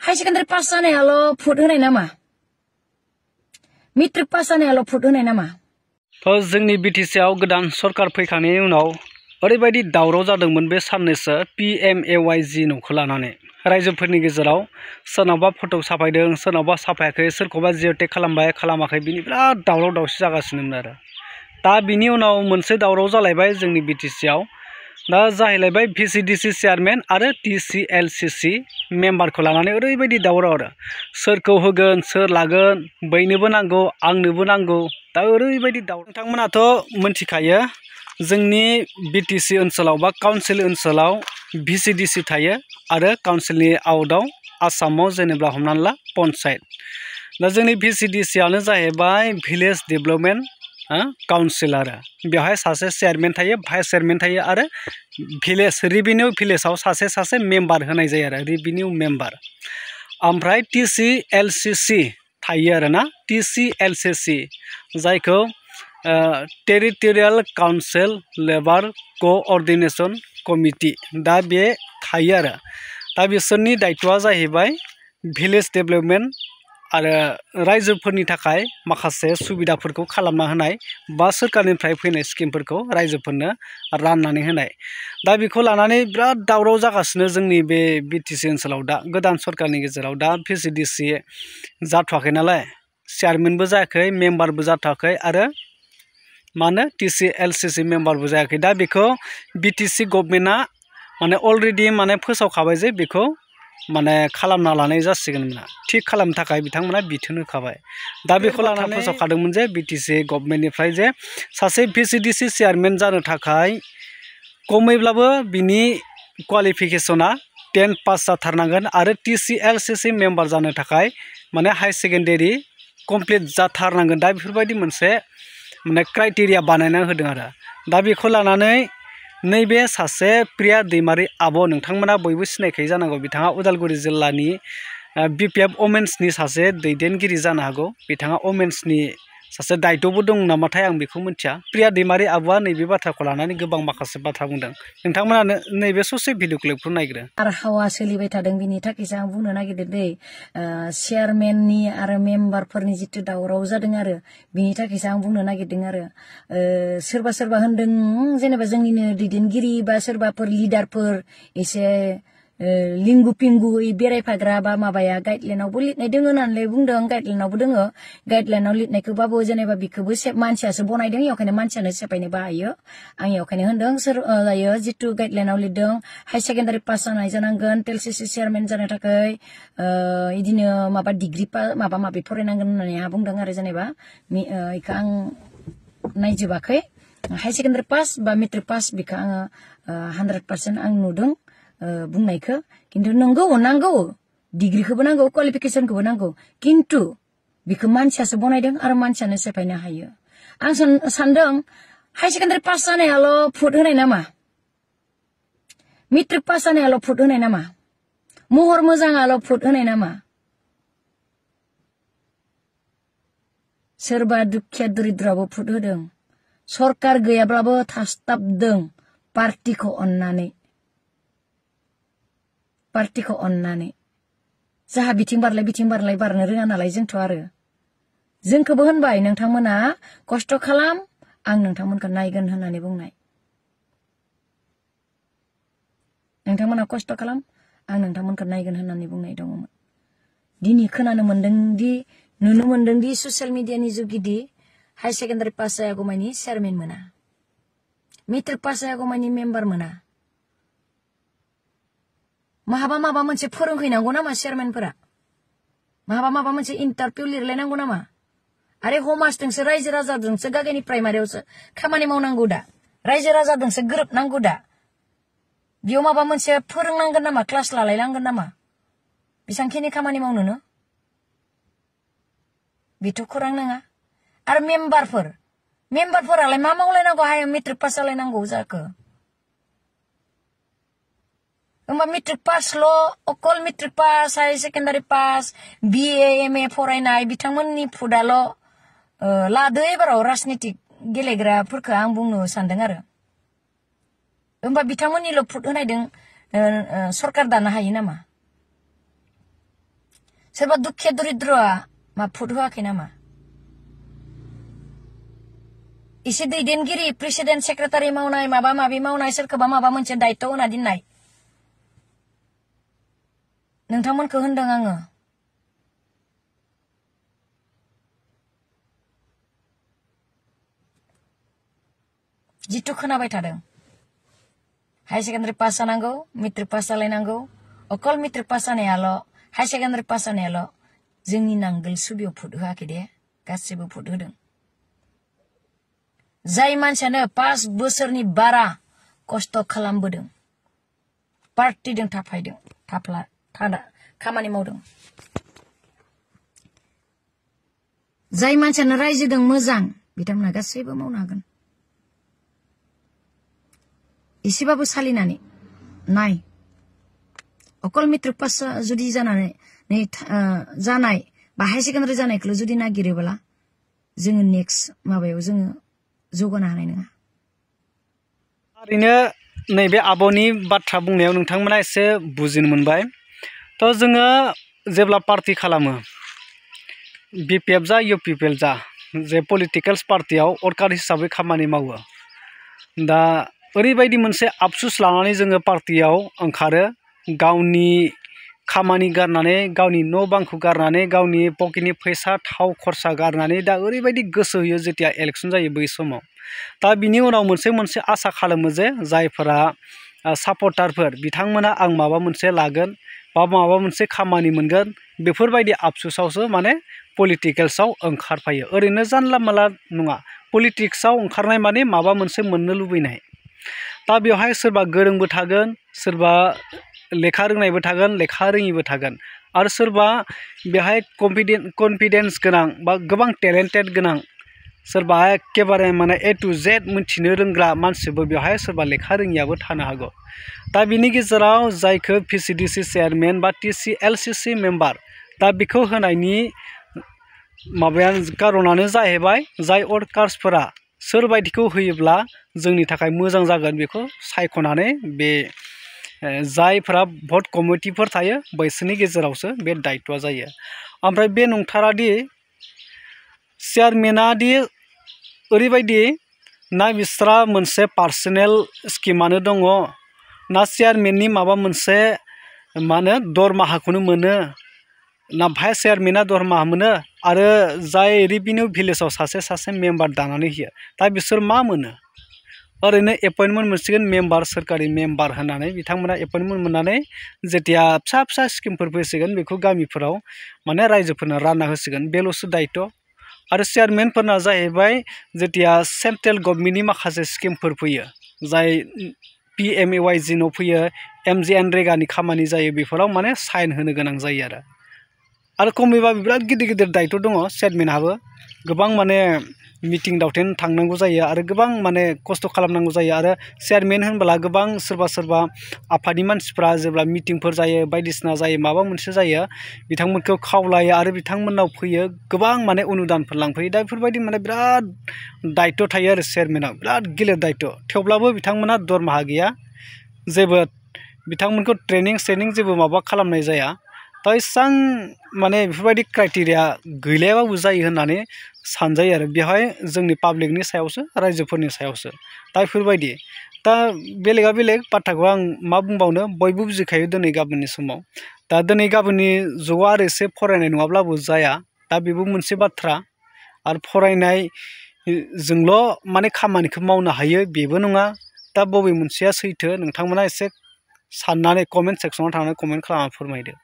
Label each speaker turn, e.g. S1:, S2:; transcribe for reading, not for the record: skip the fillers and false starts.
S1: High secondary pass जानायाल' भट होनाय नामा matric pass जानायाल' भट होनाय नामा
S2: जोंनि बिटिसि आव गोदान सरकार फैखांनायनि उनाव ओरैबायदि दावराव जादोंमोन बे साननैसो PMAYG न'खौ लानानै रायजोफोरनि गेजेराव सोरनावबा फट' साफायदों सोरनावबा साफायाखै सोरखौबा जिअ'टेक खालामबाय खालामाखै बिनि बिराद दावराव दावसि जागासिनोमोन आरो दा बिनि उनाव मोनसे दावराव जालायबाय जोंनि बिटिसि आव दा जाहैलायबाय VCDC चेयारमेन आरो TCLCC मेम्बारखौ लानानै ओरैबायदि दावराव आरो सोरखौ होगोन सोर लागोन बैनोबो नांगौ आंनोबो नांगौ दा ओरैबायदि दावराव नोंथांमोनाथ' मोनथिखायो जोंनि बिटिसि ओनसोलाव बा काउन्सिल ओनसोलाव VCDC थायो आरो काउन्सिलनि आउटआव आसामाव जेनेबा हमनानै ला पन्सायत दा जोंनि VCDC आनो जाहैबाय भिलेज डेभेलपमेन्ट काउन्सिल आरो बेवहाय सासे चेयारमेन थायो भाइस चेयारमेन थायो आरो भिलेज रिभिनिउ भिलेजाव सासे मेम्बार होनाय जायो आरो रिभिनिउ मेम्बार ओमफ्राय TCLCC थायो आरो ना TCLCC जायखौ टेरिटरियेल काउन्सिल लेबार कोअर्डिनेशन कमिटि दा बे थायो आरो दा बिसोरनि दायित्वआ जाहैबाय भिलेज डेभेलपमेन्ट आरो रायजोफोरनि थाखाय माखासे सुबिदाफोरखौ खालामना होनाय बा सोरखारनिफ्राय फैनाय स्किमफोरखौ रायजोफोरनो राननानै होनाय दा बेखौ लानानै बिराद दावराव जागासिनो जोंनि बे बिटिसि ओनसोलाव दा गोदान सरकारनि गेजेराव दा VCDC जाथ'वाखै नालाय चेयारमेनबो जायाखै मेम्बारबो जाथ'वाखै आरो मानो TCLCC मेम्बारबो जायाखै दा बेखौ बिटिसि गभर्नमेन्टआ माने अलरेडि माने फोसावखाबाय जे बेखौ माने खालामना लानाय जासिगोन थिग खालामनो थाखाय बिथांमोना बिथोन होखाबाय दा बेखौ लानानै फोसावखादोंमोन जे बिटिसि गभर्नमेन्टनिफ्राय जे सासे VCDC चेयारमेन जानो थाखाय खमैब्लाबो बिनि क्वालिफिकेसना 10 पास जाथारनांगोन आरो TCLCC मेम्बार जानो थाखाय माने हाई सेकेन्डारि कमप्लिट जाथारनांगोन दा बेफोरबायदि मोनसे माने क्राइटेरिया बानायना होदों आरो दा बेखौ लानानै नैबे सासे प्रिया दैमारि आब' नोंथांमोना बयबो सिनायखायो जानांगौ बिथाङा उदालगुरि जिल्लानि BPF वमेन्सनि सासे दैदेनगिरि जानो हागौ बिथाङा वमेन्सनि सासे दायित्वबो दं नामाथाय आं बेखौ मिथिया प्रिया दैमारि आब'आ नैबे बाथ्राखौ लानानै गोबां माखासे बाथ्रा बुंदों नोंथांमोना नैबे ससे भिडिअ क्लिपखौ नायग्रो
S1: बारहावा सोलिबाय थादों बिनि थाखायसो आं बुंनो नागिरदों दै चेयारमेननि आरो मेम्बारफोरनि जिथु दावराव जादों आरो बिनि थाखायसो आं बुंनो नागिरदों आरो सोरबा होनदों जेनेबा जोंनिनो दैदेनगिरि बा सोरबाफोर लिडारफोर एसे लिंगु पिंगुयै बेरायफाग्रा बा माबाया गाइडलाइनावबो लिरनाय दोङो होननानै बुंदों गाइडलाइनावबो दोङो गाइडलाइनाव लिरनायखौबाबो जेनेबा बिखौबो मानसियासो बनायदों बेखायनो मानसियानो सेफायनो बाहायो आं बेखायनो होनदों सोर जायो जितु गाइडलाइनाव लिरदों हाई सेकेन्डारि पास जानाय जानांगोन TCLCC चेयारमेन जानो थाखाय इदिनो माबा डिग्री माबा माबि फरायनांगोन होननानै आंहा बुंदों आरो जेनेबा इखौ आं नायजोबाखै हाई सेकेन्डारि पास बा मेट्रिक पास बेखौ आङो 100% आं नुदों बुंनायखौ किन्तु नांगौ डिग्रीखौबो नांगौ क्वालिफिकेसनखौबो नांगौ किन्तु बेखौ मानसियासो बनायदों आरो मानसियानो सेफायनो हायो आं सानदों हाई सेकेन्डारि पास जानायाल' भट होनाय नामा मेट्रिक पास जानायाल' भट होनाय नामा महर मोजाङाल' भट होनाय नामा सोरबा दुखिया दरिद्राबो भट होदों सरकार गैयाब्लाबो थास्थाबदों पार्टिखौ अननानै जाहा बिथिं बारलाय बारनो रोङा नालाय जोंथ' आरो जोंखौबो होनबाय नोंथांमोना खस्थ' खालाम आं नोंथांमोनखौ नायगोन होननानै बुंनाय नोंथांमोना खस्थ' खालाम आं नोंथांमोनखौ नायगोन होननानै बुंनाय दङमोन दिनै खोनानो मोनदोंदि नुनो मोनदोंदि ससियेल मिडियानि जुगिदि हाई सेकेन्डारि पास जायागौमानि चेयारमेन मोना मेट्रिक पास जायागौमानि मेम्बार मोना माबा मोनसे फोरोंहैनांगौ नामा चेयारमेनफोरा माबा मोनसे इन्टारभिउ लिरलायनांगौ नामा आरे हमासजोंसो रायजो राजाजोंसो गागेनि प्राइमारियावसो खामानि मावनांगौ दा रायजो राजाजोंसो गोरोबनांगौ दा बेयाव माबा मोनसे फोरोंनांगोन नामा क्लास लालायनांगोन नामा बेसांखिनि खामानि मावनोनो बेथ' खौरां नङा आरो मेम्बारफोरालाय मा मावलायनांगौ हाय मेट्रिक पास जालायनांगौ जाखो होमबा मेट्रिक पासल' अकल matric pass high secondary pass BA MA फरायनाय बिथांमोननि फुदाल' लादो एबाराव राजनितिक गेलेग्राफोरखौ आं बुंनो सानदों आरो होमबा बिथांमोननिल' फुद होनायदों सरकार दानो हायो नामा सोरबा दुखिया दरिद्रआ मा भट होआखै नामा एसे दैदेनगिरि प्रेसिडेन्ट सेक्रेटारि मावनाय माबा माबि मावनाय सोरखौबा माबा मोनसे दायित्व होना दोननाय नोंथांमोनखौ होनदों आङो जितु खोनाबाय थादों हाई सेकेन्डारि पास जानांगौ मेट्रिक पास जालायनांगौ अकल मेट्रिक पास जानायाल' हाई सेकेन्डारि पास जानायाल' जोंनि नांगोल सुबियाव भट होआखै दे गासिबो भट होदों जाय मानसियानो 5 बोसोरनि बारा खस्थ' खालामबोदों पार्टिजों थाफायदों खामानि मावदों जाय मानसियानो रायजोदों मोजां बिथांमोना गासैबो मावनो हागोन एसेबाबो सालिनानै नाय अकल मेट्रिक पास जुदि जानाय बा हाई सेकेन्डारि जानायखौल' जुदि नागिरोब्ला जोङो नेक्स्ट माबायाव जोङो जौगानो हानाय नङा
S2: ओरैनो नैबे आब'नि बाथ्रा बुंनायाव नोंथांमोना एसे बुजिनो मोनबाय थ' जोङो जेब्ला पार्टि खालामो BPF जा UPPL जा जे पलिटिकेल पार्टियाव वर्कार हिसाबै खामानि मावो दा ओरैबायदि मोनसे आफसुस लानानै जोङो पार्टियाव ओंखारो गावनि खामानि गारनानै गावनि न' बांखौ गारनानै गावनि पकेटनि फैसा थाव खरसा गारनानै दा ओरैबायदि गोसो होयो जेतिया इलेक्सन जायो बै समाव दा बिनि उनाव मोनसे आसा खालामो जे जायफोरा सापर्टारफोर बिथांमोना आं माबा मोनसे लागोन बा माबा मोनसे खामानि मोनगोन बेफोरबायदि आफसुसावसो माने पलिटिकेल्सआव ओंखारफायो ओरैनो जानला मानला नङा पलिटिक्सआव ओंखारनाय माने माबा मोनसे मोननो लुबैनाय दा बेवहाय सोरबा गोरोंबो थागोन सोरबा लेखा रोंनायबो थागोन लेखा रोङिबो थागोन आरो सोरबा बेहाय कन्फिडेन्स गोनां बा गोबां टेलेन्टेड गोनां सोरबा एखेबारे माने A to Z मिथिनो रोंग्रा मानसिबो बेवहाय सोरबा लेखा रोङियाबो थानो हागौ दा बिनि गेजेराव जायखौ PCDC चेयारमेन बा TCLCC मेम्बार दा बेखौ होनायनि कारनानो जाहैबाय जाय वर्कार्सफोरा सोरबायदिखौ होयोब्ला जोंनि थाखाय मोजां जागोन बेखौ सायख'नानै बे जायफोरा भट कमिटिफोर थायो बैसोरनि गेजेरावसो बे दायित्वआ जायो ओमफ्राय बे नंथारादि चेयारमेना दि ओरैबायदि ना बिस्रा मोनसे पार्सनेल स्किमानो दङ ना चेयारमेननि माबा मोनसे मा होनो दरमाहाखौनो मोनो ना भाइस चेयारमेना दरमाहा मोनो आरो जाय रेभिनिउ भिलेजाव सासे मेम्बार दानानै होयो दा बिसोर मा मोनो ओरैनो एपइन्टमेन्ट मोनसिगोन मेम्बार सोरखारि मेम्बार होनानै बिथांमोना एपइन्टमेन्ट मोननानै जेतिया फिसा स्किमफोर फैसिगोन बेखौ गामिफोराव माने रायजोफोरनो रानना होसिगोन बेल'सो दायित्व आरो चेयारमेनफोरना जाहैबाय जेतिया सेन्ट्रेल गभर्नमेन्टनि माखासे स्किमफोर फैयो जाय PMAYG नाव फैयो MGNरेगानि खामानि जायो बेफोराव माने साइन होनो गोनां जायो आरो खमैबा बिराद गिदिर दायित्व दङ चेयारमेनहाबो गोबां माने मिटिं दावथेन थांनांगौ जायो आरो गोबां माने खस्थ' खालामनांगौ जायो आरो चेयारमेन होनब्ला गोबां सोरबा आफादनि मानसिफ्रा जेब्ला मिटिंफोर जायो बायदिसिना जायो माबा मोनसे जायो बिथांमोनखौ खावलायो आरो बिथांमोननाव फैयो गोबां माने अनुदानफोर लांफैयो दा बेफोरबायदि माने बिराद दायित्व थायो आरो चेयारमेनाव बिराद गिलिर दायित्व थेवब्लाबो बिथांमोना दरमाहा गैया जेबो बिथांमोनखौ ट्रेनिं जेबो माबा खालामनाय जाया दा एसां माने बेफोरबायदि क्राइटेरिया गैलायाबाबो जायो होननानै सानजायो आरो बेवहाय जोंनि पाब्लिकनि सायावसो रायजोफोरनि सायावसो दा बेफोरबायदि दा बेलेगा बेलेग बाथ्राखौ आं मा बुंबावनो बयबो बुजिखायो दिनै गाबोननि समाव दा दिनै गाबोननि जुगाव आरो एसे फरायनाय नङाब्लाबो जाया दा बेबो मोनसे बाथ्रा आरो फरायनायजोंल' माने खामानिखौ मावनो हायो बेबो नङा दा बबे मोनसेया सैथो नोंथांमोना एसे साननानै कमेन्ट सेक्सनाव थांनानै कमेन्ट खालामना फोरमायदो।